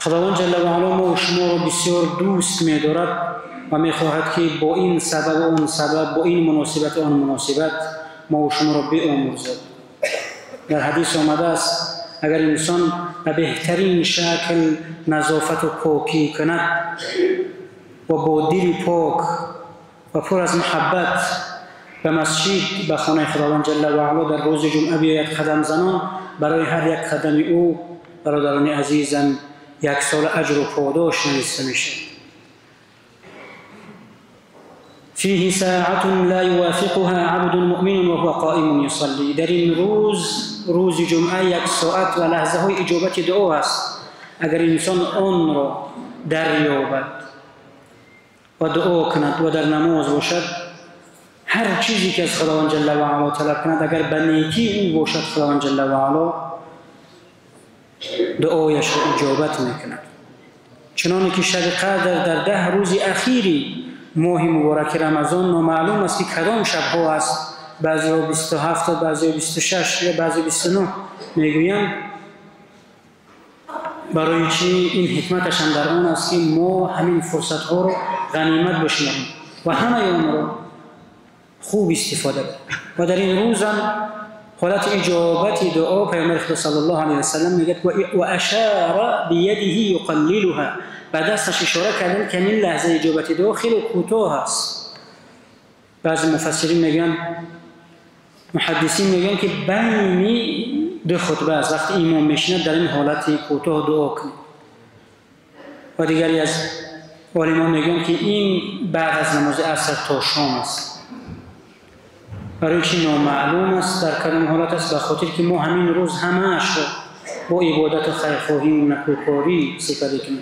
Худованд ҷалла ва ало мо шуморо бисёр дӯст медорад ва мехоҳад ки бо ин сабаб ва он сабаб, бо ин муносибат ва он муносибат мо шуморо биомӯзад. Дар ҳадис омадааст, агар инсон ба беҳтарин шакл назофату покӣ кунад ва бо дили пок ва пур аз муҳаббат ба масҷид, ба хонаи Худованд ҷалла ва ало дар рӯзи ҷумъа биёяд қадамзанон, барои ҳар як қадами ӯ, бародарони азизам, як сол аҷру подош навишта мешавад. فيه ساعة لا يوافقها عبد مؤمن وهو قائم يصلي. در این روز، روز جمعه، یک ساعت و لحظه های اجابت دعا است. اگر انسان آن را دریابد و دعا کند و در نماز باشد، هر چیزی که از خداوند جل و علا طلب کند، اگر به نیکی او باشد، خداوند جل و علا دعایش را اجابت میکند. چنانکه که شب قدر در 10 روز اخیری ماه مبارک رمضان نامعلوم است که کدام شبها است، بعضی ها 27، بعضی ها 26 یا بعضی 29 میگویند. برای چی؟ این حکمتش هم در آن است که ما همین فرصت ها رو غنیمت بشماریم و همه آن رو خوب استفاده بریم. و در این روز هم حالت اجابت دعا، پیامبر خدا صلی الله علیه و سلم میگه و اشار بیده یقللها، به دستش اشاره کردن که این لحظه اجابت دعا خیلی کوتاه است. بعضی مفسرین میگن، محدثین میگن که بین دو خطبه است، وقتی امام میشیند در این حالت کوتاه دعا کنید. و دیگری از عالمان میگن که این بعد از نماز عصر تا شام است. برای چی نامعلوم است در کدام حالت است؟ به خاطر که ما همین روز همه‌اش را با عبادت و خیرخواهی و نکوکاری سپری کنیم.